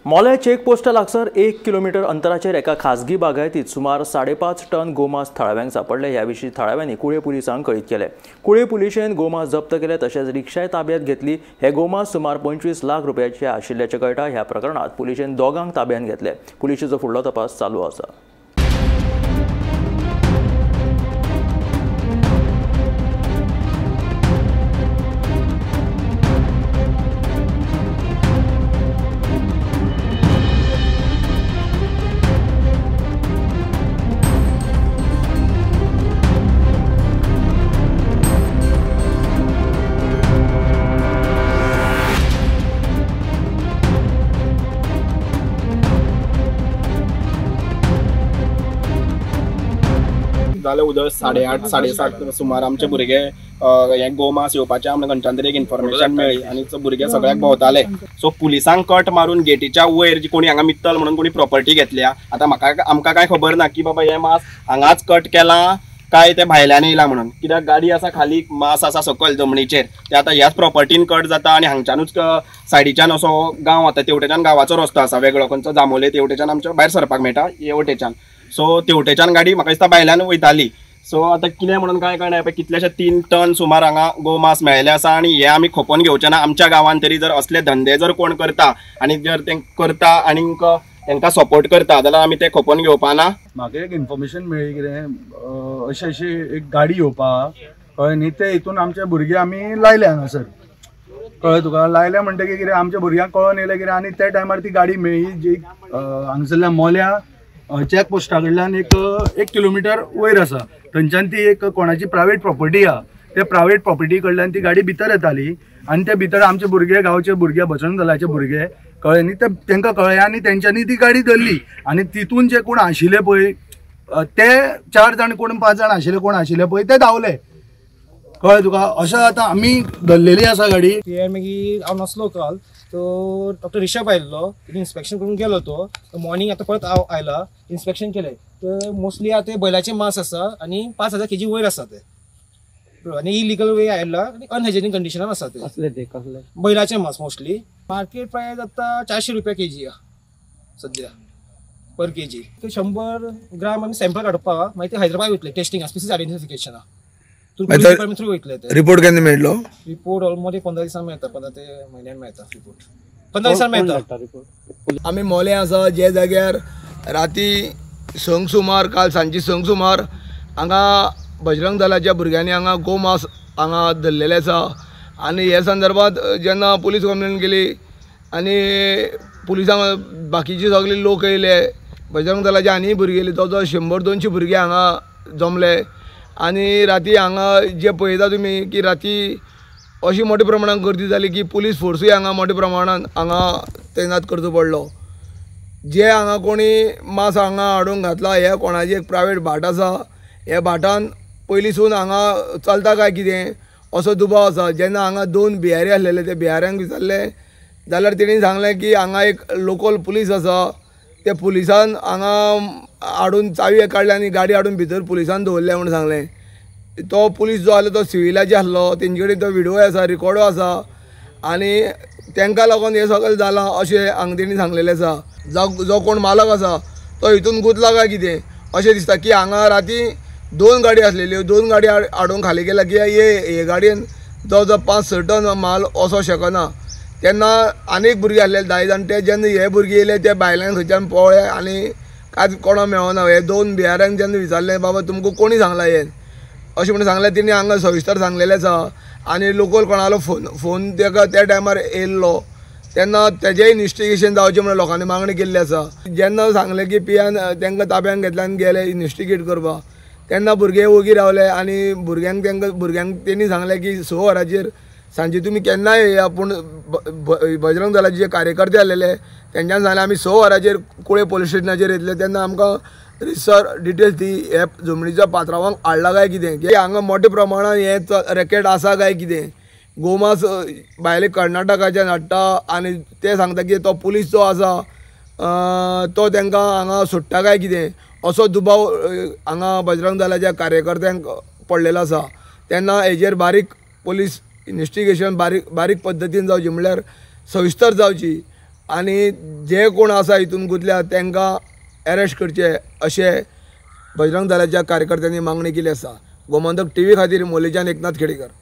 मोलें चेकपोस्टा लागसर 1 kilometre अंतराचेर एका खासगी बागायतीत सुमार 5.5 टन गोमांस थळाव्यांक सांपडले. ह्या विशीं थळाव्यांनी कुळे पुलिसांक कळीत केले. कुळे पुलिशेन गोमांस जप्त केले तशेंच रिक्षाय ताब्यात घेतली. हे गोमांस सुमार 25 लाख रुपयाचे आशिल्ल्याचें कळटा. ह्या प्रकरणात पुलिशेन दोगांक ताब्यात घेतले. पुलिशेचो फुडलो तपास चालू आसा. जालें उदक 8:30 7:30 सुमार आमचे भुरगे हे गोमांस येवपाचे आमकां खंयच्यान तरी एक इन्फॉर्मेशन मेळ्ळी आनी भुरगे सगळ्याक भोंवताले. सो पुलिसांक कट मारून गेटीच्या वयर जी कोणी हांगा मित्तल म्हणून कोणी प्रॉपर्टी घेतल्या. आतां म्हाका आमकां कांय खबर ना की बाबा हें मांस हांगाच कट केलां काय ते भायल्यान येयला म्हणून, कित्याक गाडी आसा खाली, मांस आसा सकयल जमनीचेर, ते आतां ह्याच प्रॉपर्टीन कट जाता आनी हांगच्यानूच सायडीच्यान असो गांव वता, तेवटेच्यान गांवाचो रस्तो आसा वेगळो, खंयचो जांबोले तेवटेच्यान आमच्या भायर सरपाक मेळटा हे वटेच्यान. सो तेवटेच्यान गाडी म्हाका दिसता भायल्यान वयताली. सो आतां कितें म्हणून कांय कळना, पळय कितलेशे 3 टन सुमार हांगा गोमांस मेळिल्लें आसा आनी हें आमी खोपोवन घेवचें ना. आमच्या गांवान तरी जर असले धंदे जर कोण करता आनी जर ते करता आनीक तांकां सपोर्ट करता जाल्यार आमी ते खोपोवन घेवपा ना. म्हाका एक इन्फॉर्मेशन मेळ्ळी कितें अशें अशी एक गाडी येवपा कळ्ळें न्ही, ते हितून आमचे भुरगे आमी लायले हांगासर कळ्ळें तुका. लायले म्हणटकीर कितें आमच्या भुरग्यांक कळोन येयलें कितें आनी त्या टायमार ती गाडी मेळ्ळी जी हांगसरल्या मोल्या चॅक पोस्टा कडल्यान एक किलोमिटर वयर आसा, थंयच्यान ती एक कोणाची प्रायवेट प्रॉपर्टी आहा, त्या प्रायवेट प्रॉपर्टी कडल्यान ती गाडी भितर येताली आनी ते भितर आमचे भुरगे, गांवचे भुरगे, बजरंग दलाचे भुरगे कळ्ळें न्ही, ते तांकां कळ्ळें आनी तेंच्यांनी ती गाडी धरली आनी तितून जे कोण आशिल्ले पळय ते 4 जाण कोण 5 जाण आशिल्ले कोण आशिल्ले पळय ते धांवले कळ्ळें तुका. अशें आतां आमी धरलेली आसा गाडी. मागीर हांव नासलो काल, तो डॉक्टर रिषभ आयिल्लो, इन्स्पेक्शन करून गेलो तो मॉर्निंग. आतां परत हांव आयला, इन्स्पेक्शन केलें तर मोस्टली आतां बैलाचें मांस आसा आनी 5000 केजी वयर आसा ते, आनी इलिगल वे आयला आनी अनहायजेनीक कंडिशनान आसा ते. कसले ते कसले? बैलाचें मांस मोस्टली. मार्केट प्रायस आतां 400 रुपया केजी आहा सद्या पर केजी. 100 ग्राम आमी सॅम्पल काडपाक मागीर ते हैदराबाद वयतले टेस्टिंग स्पिसीज आयडेंटिफिकेशनाक. रिपोर्ट केन्ना मेळटलो? रिपोर्ट ऑलमोस्ट 15 दिसांनी मेळटा, 15 ते म्हयन्यान मेळटा रिपोर्ट, 15 दिसांनी मेळटा रिपोर्ट. आमी मोलें आसा जे जाग्यार राती 6 सुमार, काल सांजची 6 सुमार हांगा बजरंग दलाच्या भुरग्यांनी हांगा गोमांस हांगा धरलेलें आसा आनी हे संदर्भात जेन्ना पुलीस कंप्लेन केली आनी पुलिसांक बाकीचे सगळे लोक येयले, बजरंग दलाचे आनी भुरगे येयले, जवळ जवळ 100-200 भुरगे हांगा जमले आनी राती हांगा जे पळयता तुमी की राती अशी मोठ्या प्रमाणान गर्दी जाली की पुलीस फोर्सूय हांगा मोठ्या प्रमाणान हांगा तैनात करचो पडलो. जे हांगा कोणी मांस हांगा हाडून घातला हे कोणाची एक प्रायवेट भाट आसा, हे भाटान पयलींसून हांगा चलता काय कितें असो दुबाव आसा. जेन्ना हांगा 2 बिहारी आसलेले ते बिहाऱ्यांक विचारलें जाल्यार तेणी सांगलें की हांगा एक लोकल पुलीस आसा, त्या पुलिसान हांगा हाडून चावी काडली आनी गाडी हाडून भितर पुलिसान दवरल्या म्हूण सांगलें. तो पुलीस जो आसलो तो सिविलाचे आसलो, तेंचे कडेन तो विडियो आसा, रिकॉर्डो आसा आनी तांकां लागून हें सगळें जालां अशें हांगा तेणी सांगलेलें आसा. जो कोण मालक आसा तो हितून गुंतला काय कितें अशें दिसता की हांगा राती 2 गाडी आसलेल्यो, 2 गाडी हाडून खाली केल्या की हे गाडयेन जवळ जवळ 5-6 टन माल वचोंक शकना. तेन्ना आनीक भुरगे आसले 10 जाण, ते जेन्ना हे भुरगे येयले ते भायल्यान खंयच्यान पळ्ळे आनी कांयच कोणाक मेळना. हे 2 बिहाऱ्यांक जेन्ना विचारलें बाबा तुमकां कोणी सांगलां हें अशें म्हणून सांगलें, तेणी हांगा सविस्तर सांगलेलें आसा आनी लोकल कोणालो फोन तेका त्या टायमार येयल्लो तेन्ना तेजेय इन्वेस्टिगेशन जावचें म्हणून लोकांनी मागणी केल्ली आसा. जेन्ना सांगलें की पियान तांकां ताब्यान घेतले आनी गेले इन्वेस्टिगेट करपाक तेन्ना भुरगे ओगी रावले आनी भुरग्यांक तांकां भुरग्यांक तेणी सांगलें की 6 वरांचेर सांजे तुमी केन्नाय येया, पूण बजरंग दलाचे जे कार्यकर्ते आसलेले तेंच्यान सांगलें आमी 6 वरांचेर कुळे पोलीस स्टेशनाचेर येतले तेन्ना आमकां रिसर डिटेल्स दी हे जमनीच्या पात्रावांक हाडला काय कितें, की हांगा मोठ्या प्रमाणान हें रॅकेट आसा काय कितें. गोमांस भायले कर्नाटकाच्यान हाडटा आनी ते सांगता की तो पुलीस जो आसा तो तांकां हांगा सोडटा काय कितें असो दुबाव हांगा बजरंग दलाच्या कार्यकर्त्यांक पडलेलो आसा. तेन्ना हेजेर बारीक पुलीस इन्वेस्टिगेशन बारीक बारीक पद्दतीन जावची, म्हणल्यार सविस्तर जावची आनी जे कोण आसा हितून गुंतल्या तांकां एरेस्ट करचे अशें बजरंग दलाच्या कार्यकर्त्यांनी मागणी केली आसा. गोमंतक टीव्ही खातीर मोलेच्यान एकनाथ खेडेकर.